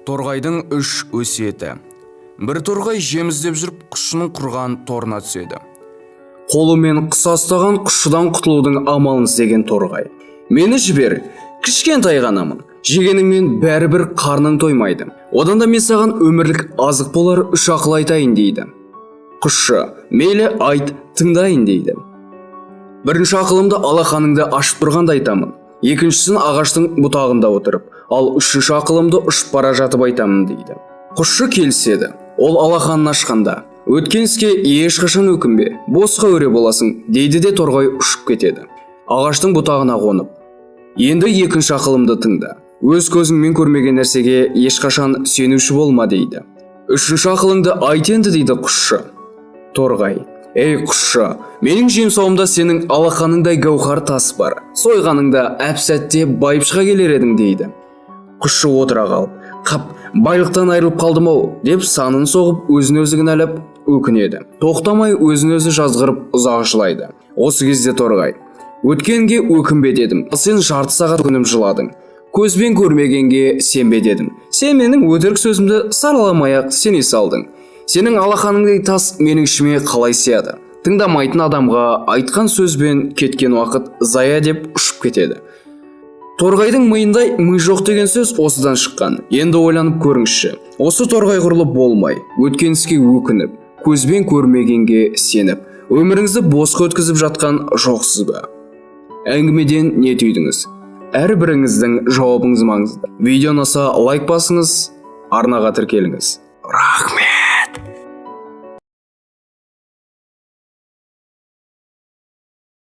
Торғайдың үш өсиеті. Бір торғай жем іздеп жүріп, құсшының құрған торына түседі. Қолымен құса ұстаған құсшыдан құтылудың амалын іздеген торғай: «Мені жібер, кішкентай ғанамын, жегеніңмен бәрібір қарның тоймайды. Одан да мен саған өмірлік азық болар үш ақыл айтайын», – дейді. Құсшы: «Мейлі, айт, тыңдайын», – дейді. «Бірінші ақылымды алақаныңды ашып тұрғанда айтамын, екіншісін ағаштың бұтағында отырып, ал үшінші ақылымды ұшып бара жатып айтамын», – дейді. Құсшы келіседі. Ол алақанын ашқанда: «Өткен іске ешқашан өкінбе, босқа әуре боласың», – дейді де, торғай ұшып кетеді. Ағаштың бұтағына қонып: «Енді екінші ақылымды тыңда: өз көзіңмен көрмеген нәрсеге ешқашан сенуші болма», – дейді. «Үшінші ақылыңды айт енді», – дейді құсшы. Торғай: «Ей, құсшы, менің жемсауымда сенің алақаныңдай гауһар тас бар, сойғаныңда әп сәтте байып шыға келер едің», – дейді. Құсшы отыра қалып: «Қап, байлықтан айырылып қалдым ау», – деп санын соғып, өзін өзі кінәлап өкінеді. Тоқтамай өзін өзі жазғырып, ұзақ жылайды. Осы кезде торғай: «Өткенге өкінбе дедім, сен жарты сағат өкініп жыладың. Көзбен көрмегенге сенбе дедім, сен менің өтірік сөзімді сараламай ақ сене салдың. Сенің алақаныңдай тас менің ішіме қалай сияды? Тыңдамайтын адамға айтқан сөзбен кеткен уақыт зая», – деп ұшып кетеді. Торғайдың миындай ми жоқ деген сөз осыдан шыққан. Енді ойланып көріңізші: осы торғай құрлы болмай, өткен іске өкініп, көзбен көрмегенге сеніп, өміріңізді босқа өткізіп жатқан жоқсыз ба? Әңгімеден не түйдіңіз? Әрбіріңіздің жауабыңыз маңызды. Видео ұнаса, лайк басыңыз, арнаға тіркеліңіз. Рахмет.